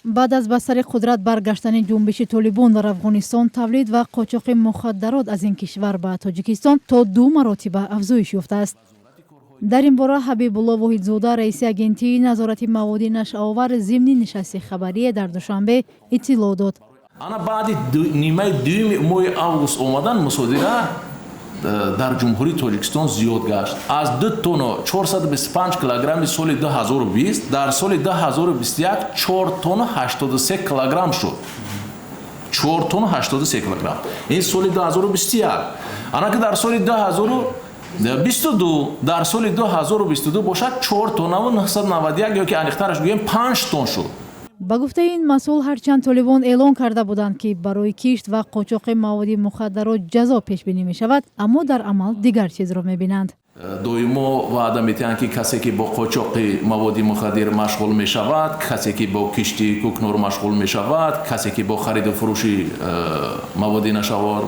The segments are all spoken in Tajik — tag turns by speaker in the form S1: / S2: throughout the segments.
S1: Баъд аз ба сари қудрат баргаштани ҷунбиши Толибон дар Афғонистон, тавлид ва қочоқи мухаддарот аз ин кишвар ба Тоҷикистон то ду маротиба афзоиш ёфтааст. Дар ин бора Ҳабибулло Воҳидзода, раиси Агентии назорати маводи нашъаовар, зимни нишасти хабарие дар Душанбе иттилоъ дод.
S2: Ана баъди нимаи дуюми моҳи август омадан мусодира дар Ҷумҳурии Тоҷикистон зиёд гашт. Аз 2 тонна 425 килограмми соли 2020 дар соли 2021 4 тонна 83 килограмм шуд, 4 тонна 83 килограмм ин соли 2021. Ана ки дар соли 2022, дар соли 2022 бошад, 4 тоннаву 991 ё ки аниқтараш гӯем, 5 тонн шуд.
S1: Ба гуфтаи ин масъул, ҳарчанд Толибон эълон карда буданд, ки барои кишт ва қочоқи маводи мухаддарот ҷазо пешбинӣ мешавад, аммо дар амал дигар чизро мебинанд.
S2: Доимо ваъда метиҳанд, ки касе, ки бо қочоқи маводи мухаддир машғул мешавад, касе, ки бо кишти кӯкнор машғул мешавад, касе, ки бо хариду фурӯши маводи нашъаовар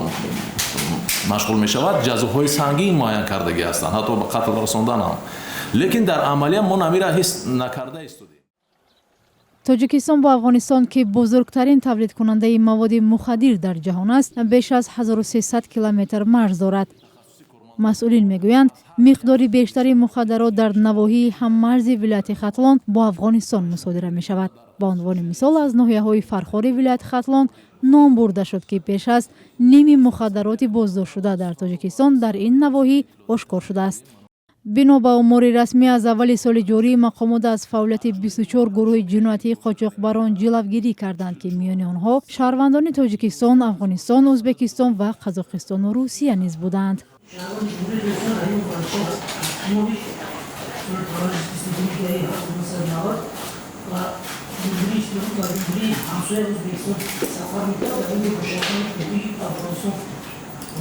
S2: машғул мешавад, ҷазоҳои сангин муайян кардагӣ ҳастанд, ҳатто ба қатл расондан ҳам. Лекин дар амалия мо намира ҳис накарда истодем.
S1: Тоҷикистон бо Афғонистон, ки бузургтарин тавлидкунандаи маводи мухаддир дар ҷаҳон аст, беш аз 1300 километр марз дорад. Масъулин мегӯянд, миқдори бештари мухаддарот дар навоҳии ҳаммарзи вилояти Хатлон бо Афғонистон мусодира мешавад. Ба унвони мисол, аз ноҳияҳои Фархори вилояти Хатлон ном бурда шуд, ки беш аз ними мухаддароти боздоштшуда дар Тоҷикистон дар ин навоҳӣ ошкор шудааст. Бино ба омори расмӣ, аз аввали соли ҷорӣ мақомот аз фаъолияти 24 гурӯҳи ҷиноятии қочоқбарон ҷилавгирӣ карданд, ки миёни онҳо шаҳрвандони Тоҷикистон, Афғонистон, Ӯзбекистон ва Қазоқистону Русия низ буданд.
S3: Шаҳрванди Ҷумҳурии Тоҷикистон Раҳимов Алишер Ҳакимович, соли таваллуд 22 1990, ва Ҷумҳурии Исломӣ ва ҷумҳурии ҳамсояи Ӯзбекистон сафар мекард. Дар ин ҷо бо шаҳрванди ҳуқуқии Афғонистон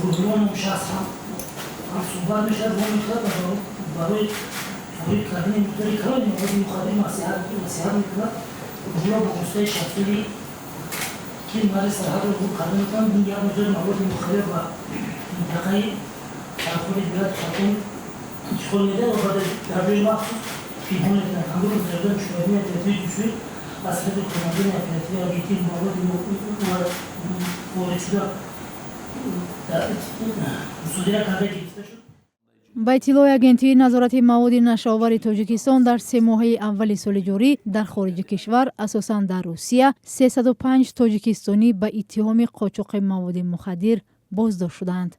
S3: Рӯҳулло ном шахс ҳамсуҳбат мешавад, вомехӯрад ва барои ворид кардани миқдори калони маводи мухаддир маслиҳат мекунад. Рӯҳулло бо воситаи шахсоне, ки марзи сарҳадро убур карда метавонанд, ин як миқдори маводи мухаддир ба минтақаи Фархори вилояти Хатлон интиқол медиҳад ва дар ҷои махсус пинҳон мекунад. Ҳангоми гузаронидани мушоҳидаи оперативии ҷустуҷӯӣ аз тарафи кормандони оперативии агентии маводи воридшуда мусодира карда гирифта шуд.
S1: Ба иттилои Агентии назорати маводи нашъаовари Тоҷикистон, дар 3 моҳаи аввали соли ҷорӣ дар хориҷи кишвар, асосан дар Русия, 305 тоҷикистонӣ ба иттиҳоми қочоқи маводи мухаддир боздошт шудаанд.